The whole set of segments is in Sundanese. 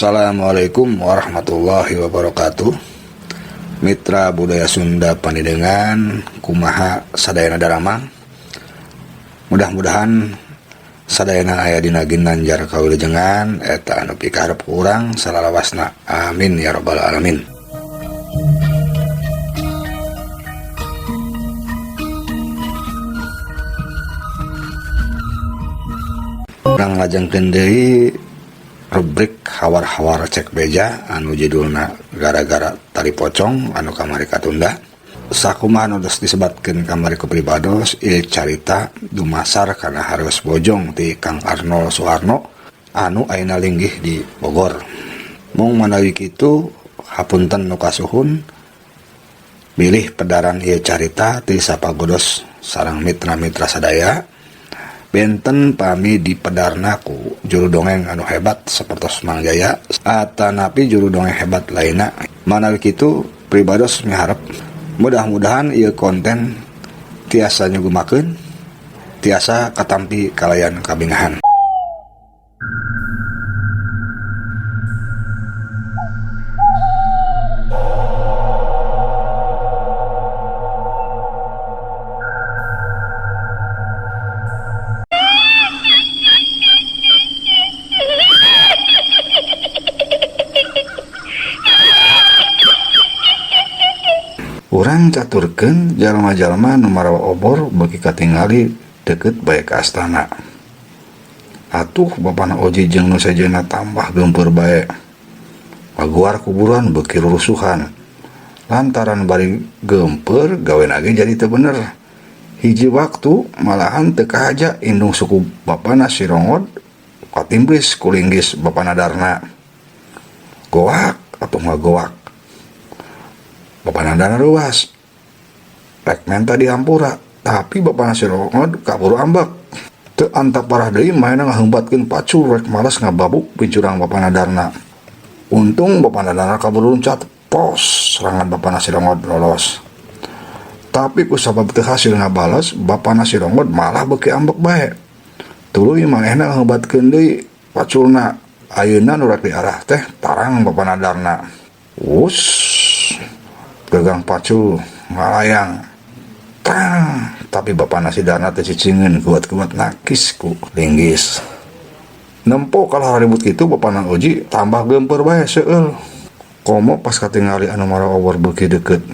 Assalamualaikum warahmatullahi wabarakatuh. Mitra budaya Sunda panidengan kumaha sadayana daramang. Mudah-mudahan sadayana aya dina ginanjar kawilujengan eta anu pikaharep ku urang salalawasna. Amin ya rabbal alamin. Urang lajengkeun deui rubrik hawar-hawar cek beja anu judulna gara-gara tali pocong anu kamari katunda. Sakumaha anu geus disebatkeun kamari ku pribados ieu carita dumasar kana harus bojong ti Kang Arnold Suharno anu ayeuna linggih di Bogor. Mung manawi kitu hapunten nu kasuhun bilih pedaran ieu carita ti sapagodos sareng mitra-mitra sadaya. Benten pami dipedarna ku juru dongeng anu hebat sapertos Mang Jaya atanapi juru dongeng hebat lainna. Manawi kitu pribados miharep mudah-mudahan ieu konten tiasa nyugumakeun tiasa katampi kalayan kabingahan. Urang caturkeun jalma-jalma nu marawa obor beuki katingali deukeut bae ka astana. Atuh bapana Oji jeung nu sejenna tambah geumpeur bae. Paguar kuburan beuki rurusuhan. Lantaran bari geumpeur gawena ge jadi teu bener. Hiji waktu malahan teu kahaja indung suku bapana si Rongod katimblis ku linggis bapana Darna. Goak atuh ngagoak. Bapana Darna ruas. Rek menta dihampura, tapi bapana si Rongod kaburu ambek. Teu antap parah deui maena ngaheumbatkeun pacul rek malas ngababuk pincurang bapana Darna. Untung bapana Darna kaburu luncat, pos serangan bapana si Rongod lolos. Tapi ku sabab teu hasil ngabales, bapana si Rongod malah beuki ambek bae. Tuluy manehna ngaheumbatkeun deui paculna. Ayeuna nu rek diarah teh tarang bapana Darna. Wus, gagang pacul ngalayang. Tang, tapi bapana si Darna teh cicingeun kuat-kuat nakis ku linggis. Nempo kalah ribut kitu bapana Oji tambah geumpeur bae seueul. Komo pas katingali anu marawa obor beuki deukeut,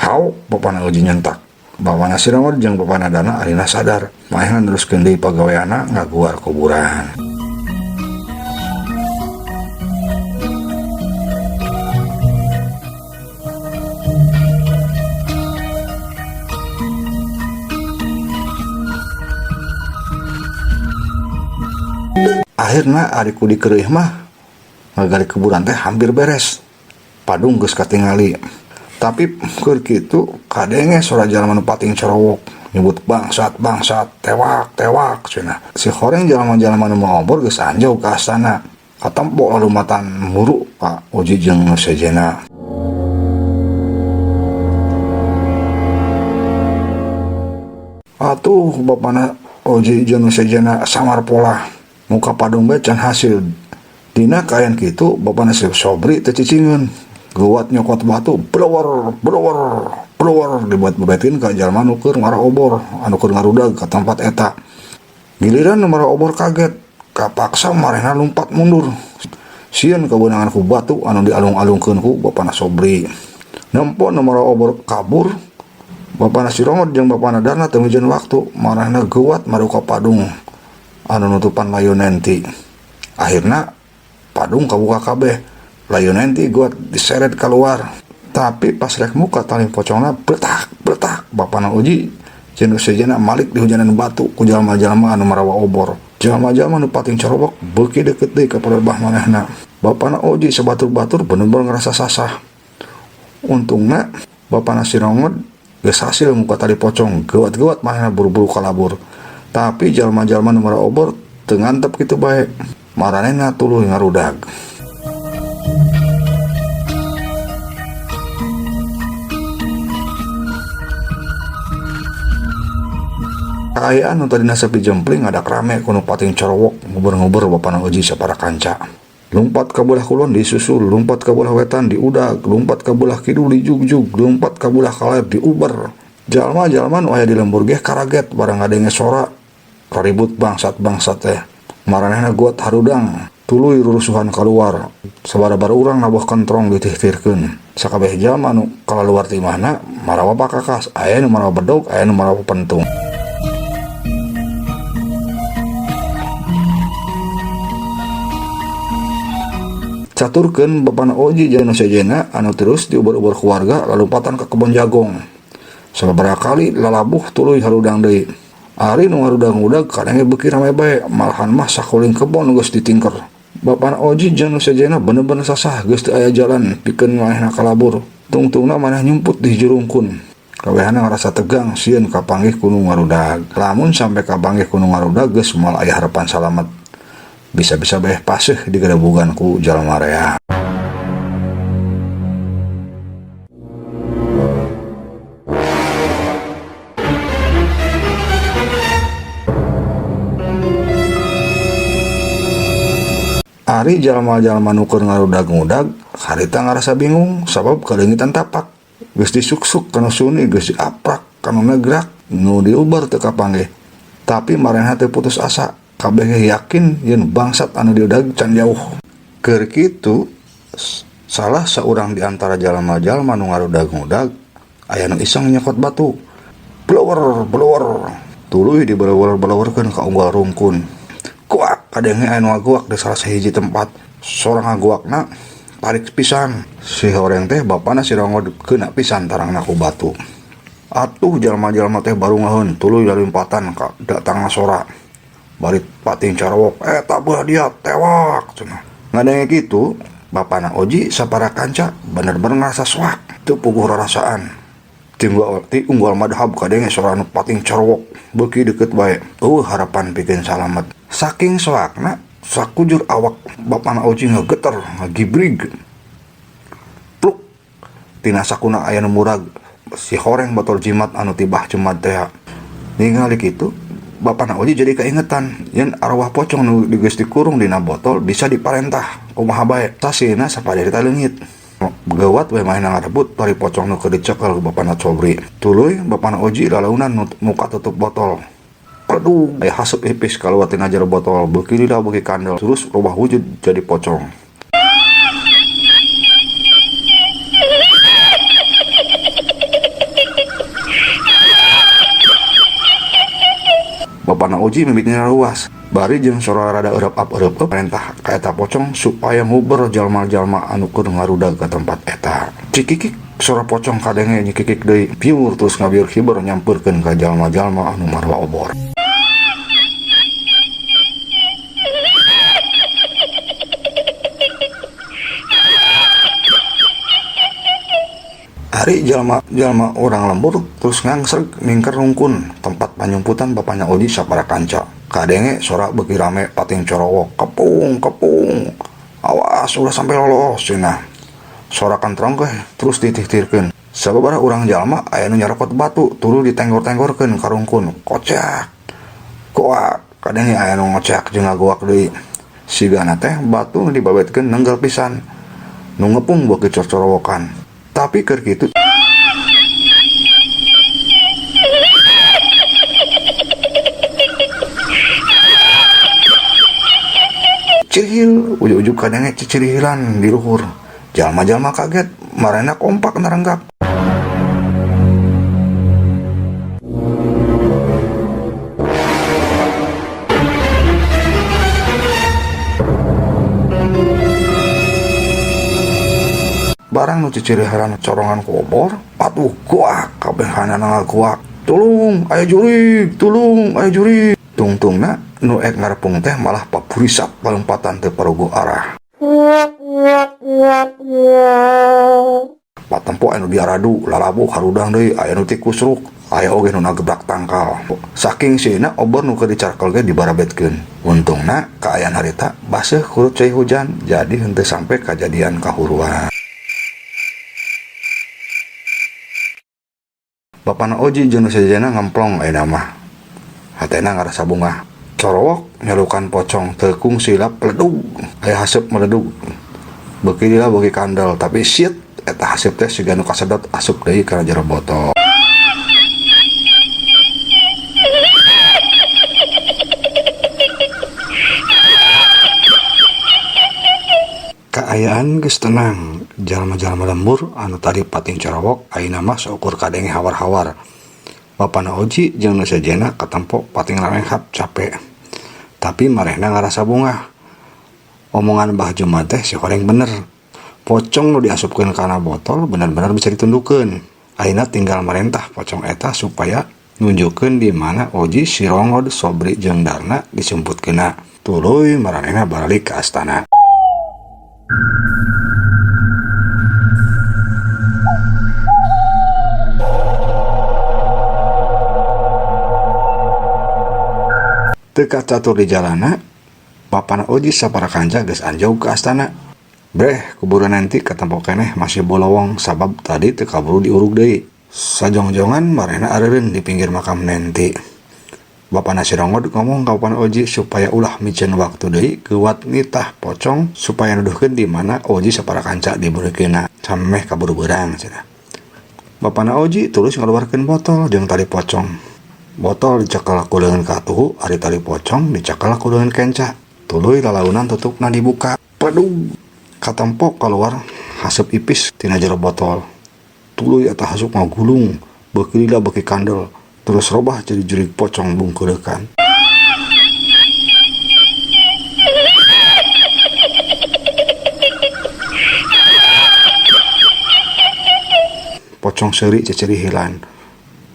hauk bapana Oji nyentak. Bapana si Rongod jeung bapana Darna alina sadar, manehna neruskeun deui pagaweanna ngaguar kuburan. Akhirna ari ku dikeureuh mah ngagali kuburan teh hampir beres. Padung geus katingali. Tapi keur kitu kadenge sora jalma nu pating corowok nyebut bangsat bangsat tewak tewak cenah. Si horeng jalma-jalma nu maobor geus anjog ka astana. Katempo lumatan muru ka Oji jeung nu sejenna. Atuh bapana Oji jeung nu sejenna samar polah. Muka padung bae can hasil. Dina kaayaan kitu bapana si Sobri teu cicingeun. Geuwat nyokot batu blower blower blower dibuat bebetin ka jalma nu keur ngara obor anu keur ngarudag ka tempat eta. Giliran nu mara obor kaget, kapaksa marehna lumpat mundur. Sieun kabeunangan ku batu anu dialung-alungkeun ku bapana Sobri. Nempo nu mara obor kabur, bapana si Rongod jeung bapana Darna teu mijeun waktu, marehna geuwat maruka padung anu nutupan layu nenti. Akhirna padung kabuka kabeh, layu nenti geuwat diseret keluar. Tapi pas rek muka tali pocongna bletak bletak bapana Oji jeung sejenna malik dihujanan batu ku jalma-jalma anu marawa obor. Jalma-jalma nu pating corowok beuki deukeut deui ka palebah manehna. Bapana Oji sabatur-batur bener-bener ngarasa sasah. Untungna bapana si Rongod geus hasil muka tali pocong, geuwat-geuwat manehna buru-buru kalabur. Tapi jalma-jalma nu mara obor teu ngantep kitu bae. Maranehna tuluy ngarudag. Kaayaan nu tadina sepi jempling ngadak rame ku nu pating corowok nguber-nguber bapana Oji sapara kanca. Lumpat ka beulah kulon disusul, lumpat ka beulah wetan diudag, lumpat ka beulah kidul dijugjug, lumpat ka beulah kaler diuber. Jalma-jalma nu aya di lembur geh karaget barang ngadenge sora karibut bangsat-bangsat teh. Maranehna guat harudang, tuluy rurusuhan kaluar. Sabarabar urang nabuh kentrong ditihtirkeun. Sakabeh jalma nu kalaluar ti imahna marawa pakakas, aya nu marawa bedog, aya nu marawa pentung. Caturkeun bapana Oji jeung nu sejenna anu terus diuber-uber ku warga lalumpatan ka kebon jagong. Sababaraha kali lalabuh tuluy harudang deui. Ari nu ngarudang-udag kadenge beuki rame bae, malahan mah sakuling kebon geus ditingker. Bapana Oji jeung nu sejenna bener-bener sasah geus teu aya jalan pikeun manehna kalabur. Tungtungna maneh nyumput di jurungkun. Kabehana ngarasa tegang sieun kapanggih ku nu ngarudag. Lamun sampe kapanggih ku nu ngarudag geus moal aya harepan salamet. Bisa-bisa beh paseuh digerebugan ku jalma rea. Ari jalma-jalma nu keur ngarudag-ngudag harita ngarasa bingung sabab kaleungitan tapak. Geus disuksuk kana suni, geus diaprak kana negrak, nu diuber teu kapanggih. Tapi maranehna teu putus asa. Kabeh ge yakin yen bangsat anu diudag can jauh. Keur kitu, salah saurang di antara jalma-jalma nu ngarudag-ngudag aya nu iseng nyokot batu. Blower, blower. Tuluy dibelewer-belewerkeun ka unggal rungkun. Kuak kadenge aya nu ngaguak di salah sahiji tempat. Sora ngaguakna tarik pisan. Si horeng teh bapana si Rongod kena pisan tarangna ku batu. Atuh jalma-jalma teh barungaheun tuluy lalimpatan ka datangna sora. Bari pating carowok, eta belah dia tewak cenah. Ngadenge kitu, bapana Oji sapara kanca bener-bener ngarasa soak, teu puguh rarasaan. Ti unggal madhab kadenge sora nu pating carowok beuki deukeut bae. Eueuh harapan pikeun salamet. Saking soakna, sakujur awak bapana Oji ngageter, ngagibrig. Pluk. Tina sakuna aya nu murag, si horeng botol jimat anu tibah jemad teh. Ningali kitu, bapana Oji jadi kaingetan yen arwah pocong nu geus dikurung dina botol bisa diparentah kumaha bae. Sasieuna sapadarita leungit. Geuwat we manehna ngarebut tali pocong nu keur dicekel ku bapana Sobri. Tuluy bapana Oji lalaunan muka tutup botol. Aduh, aya haseup ipis kaluar tina jero botol, beuki lila beuki kandel, terus robah wujud jadi pocong. Bapana Oji mimiti ruas, bari jeung sora rada eureup-ap eureup-ep perintah ka eta pocong supaya nguber jalma-jalma anu keur ngarudag ka tempat eta. Cikikik sora pocong kadenge nyikikik deui, piur terus ngabiur hiber nyampeurkeun ka jalma-jalma anu marwa obor. Ari jalma-jalma urang lembur terus ngangsreg mingker rungkun tempat panyumputan bapana Oji sapara kanca. Kadenge sora beuki rame pating corowok, kepung kepung. Awas ulah sampe lolos cenah. Sora kentrong geh terus ditihtirkeun. Sababaraha urang jalma aya nu nyarokot batu tuluy ditenggor-tenggorkeun ka rungkun. Kocak. Goak kadenge aya nu ngocak jeung ngagoak deui. Sigana teh batu nu dibabetkeun nenggel pisan. Nu ngepung beuki corcorowokan. Tapi keur kitu cirihil, ujug-ujug kadenge cicirihilan di luhur. Jalma-jalma kaget, marena kompak narenggak. Barang nu ciciriharan corongan ku obor, patuh guak kabehanana ngaguak. Tulung, aya jurig, tulung, aya jurig. Tungtungna nu ek ngarepung teh malah papurisak palompatan teu paruguh arah. Patempo aya nu diaradu, lalabuh harudang deui, aya nu tikusruk, aya oge nu nagebrak tangkal. Saking sieuna obor nu keur dicarkel ge dibarabetkeun. Untungna kaayaan harita baseuh kurut cai hujan jadi henteu sampe kajadian kahuruan. Bapana Oji jeung nu sejenna ngemplong ayeuna mah. Hatena ngarasa bungah. Corowok nyalukan pocong teu kungsi lap ledug aya haseup meledug. Beuki lila beuki kandel tapi siet eta haseup teh siga nu kasedot asup deui kana jero botol. Kaayaan geus tenang, jalma-jalma lembur anu tadi pating corowok ayeuna mah saukur kadenge hawar-hawar. Bapana Oji jeung nu sejenna katempo pating larenghap cape. Tapi marehna ngarasa bungah. Omongan Bah Juma teh si horeng bener. Pocong nu diasupkeun kana botol bener-bener bisa ditundukeun. Ayeuna tinggal marentah pocong eta supaya nunjukeun di mana Oji, si Rongod, Sobri jeung Darna disumputkeunna. Tuluy maranehna baralik ka astana. Teu kacatur di jalana, bapana Oji sapara kanca geus anjog ka astana. Breh, kuburan Nenti katempo keneh masih bolowong sabab tadi teu kaburu diurug deui. Sajongjongan marehna areureun di pinggir makam Nenti. Bapana si Rongod ngomong ka bapana Oji supaya ulah miceun waktu deui keuwat nitah pocong supaya nuduhkeun di mana Oji sapara kanca dibeurikeunna samemeh kaburu beurang cenah. Bapana Oji tulus ngaluarkeun botol jeung tali pocong. Botol dicekel ku leungeun katuhu, ari tali pocong dicekel ku leungeun kenca. Tuluy lalaunan tutupna dibuka. Pedug! Katempo kaluar haseup ipis tina jero botol. Tuluy eta haseup ngagulung, beuki lila beuki kandel, terus robah jadi jurig pocong bungkeuleukan. Pocong seuri cecerihilan.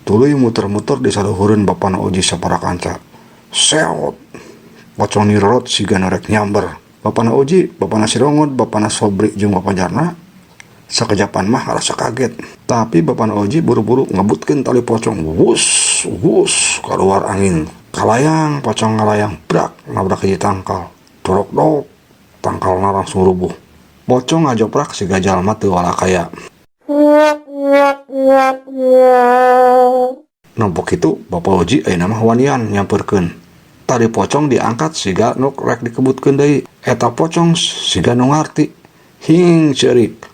Tuluy muter-muter di saluhureun bapana Oji sapara kanca. Seot! Pocong nirorot siga nu rek nyamber. Bapana Oji, bapana si Rongod, bapana Sobri jeung bapa Jarna sakejapan mah ngarasa kaget. Tapi bapana Oji buru-buru ngebutkeun tali pocong. Wus, wus, kaluar angin. Kalayang, pocong ngalayang, brak, nabrak hiji tangkal. Dorok-dok, tangkalna langsung rubuh. Pocong ngajoprak siga jalma teu walakaya. Nempo kitu, Bapa Oji ayeuna mah wanian nyampeurkeun. Tali pocong diangkat siga nu rek dikebutkeun deui. Eta pocong siga nu ngarti. Hing ceurik.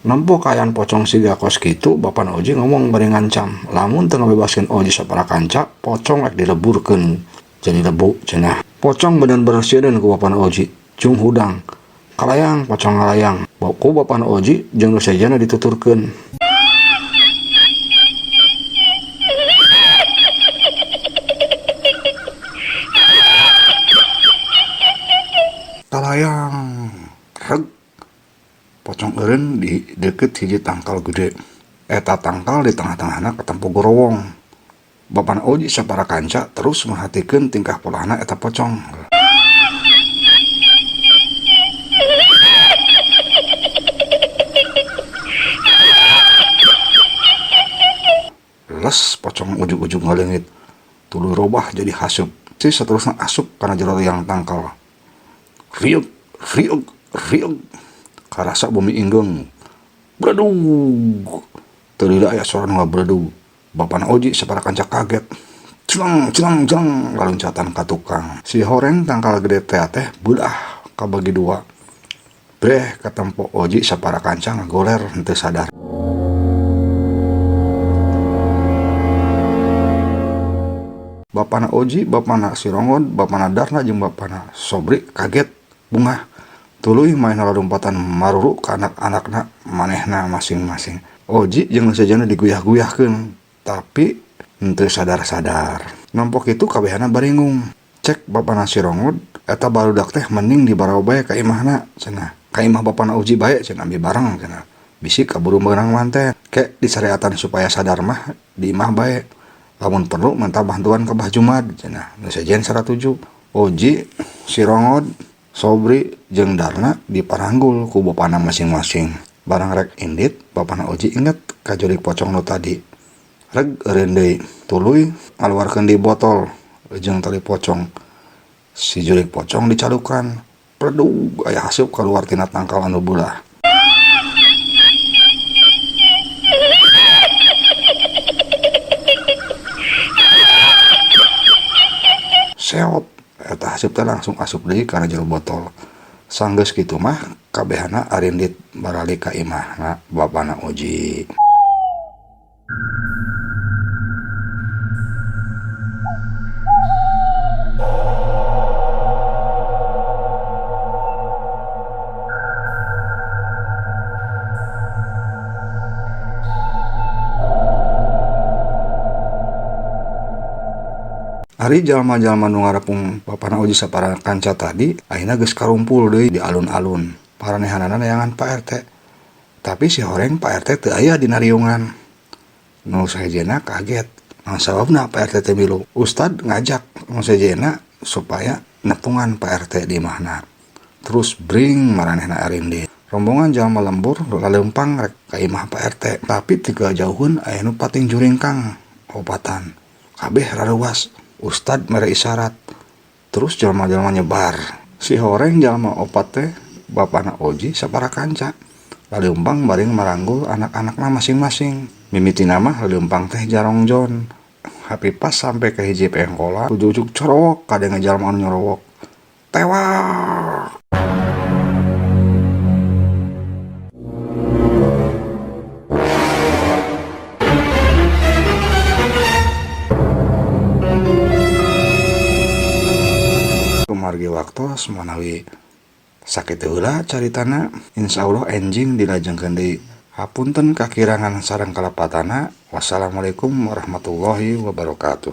Nempo kaayaan pocong siga kos kitu, Bapa Oji ngomong bari ngancam. Lamun teu ngabebaskeun Oji sapara kanca, pocong rek dileburkeun jadi lebu cenah. Pocong bener-bener sieun ku Bapa Oji, cung hudang. Kalayang pocong ngalayang. Ku Bapa Oji jeung nu sejenna dituturkeun. Kalayang reg pocong eureun di deukeut hiji tangkal gede. Eta tangkal di tengah-tengahna katempo gorowong. Bapana Oji sapara kanca terus merhatikeun tingkah polahna eta pocong. Les pocong ujug-ujug ngaleungit, tuluy robah jadi haseup. Si saterusna asup kana jero liang tangkal. Riug, riug, riug. Karasa bumi inggeung. Bledug. Teu lila aya sora nu ngabledug. Bapana Oji sapara kanca kaget. Celeng, celeng, celeng laluncatan ka tukang. Si horeng tangkal gede tea teh beulah kabagi dua. Breh katempo Oji sapara kanca ngagoler henteu sadar. Bapana Oji, bapana si Rongod, bapana Darna jeung bapana Sobri kaget bungah. Tuluy maena lalumpatan maruru ka anak-anakna manehna masing-masing. Oji jeung nu sejenna diguyah-guyahkeun tapi henteu sadar-sadar. Nempo kitu kabehana baringung. Cek bapana si Rongod, eta barudak teh mending dibarawa bae ka imahna cenah. Ka imah bapana Oji bae cenah ambi bareng cenah. Bisi kaburu meunang manten. Ke disareatan supaya sadar mah di imah bae. Lamun perlu minta bantuan ka Bah Jumad cenah. Nu sejen saratuju. Oji, si Rongod, Sobri jeung Darna diparanggul ku bapana masing-masing. Barang rek indit, bapana Oji inget ka jurig pocong nu tadi. Reg eureun deui, tuluy ngaluarkeun deui botol jeung tali pocong. Si jurig pocong dicalukan, pledug aya haseup kaluar tina tangkal anu beulah. Seot, eta haseup teh langsung asup deui kana jero botol. Sanggeus kitu mah kabehana arindit baralik ka imahna bapana Oji. Ari jalma-jalma nu ngarepung bapana Oji sapara kanca tadi akhirna geus karumpul deui di alun-alun. Paranehanana neangan Pak RT. Tapi si horeng Pak RT teu aya dina riungan. Nu sahejena kaget. Nah, sababna Pak RT teu milu. Ustad ngajak nu sahejena supaya nepungan Pak RT di imahna. Terus bring maranehna arindit. Rombongan jalma lembur laleumpang rek ka imah Pak RT. Tapi tiga jauheun aya nu pating juringkang opatan. Kabeh raruas. Ustad mere isyarat. Terus jalma-jalma nyebar. Si horeng jalma opat teh bapana Oji sapara kanca. Laleumpang bari maranggul anak-anakna masing-masing. Mimitina mah laleumpang teh jarongjon. Tapi pas sampai ke hiji pengkolan, ujug-ujug corowok kadenge jalma anu nyorowok. Tewak. Kumargi waktos manawi sakitu heula caritana, insyaallah enjing dilajengkeun deui. Hapunten kakirangan sareng kalepatana. Wassalamualaikum warahmatullahi wabarakatuh.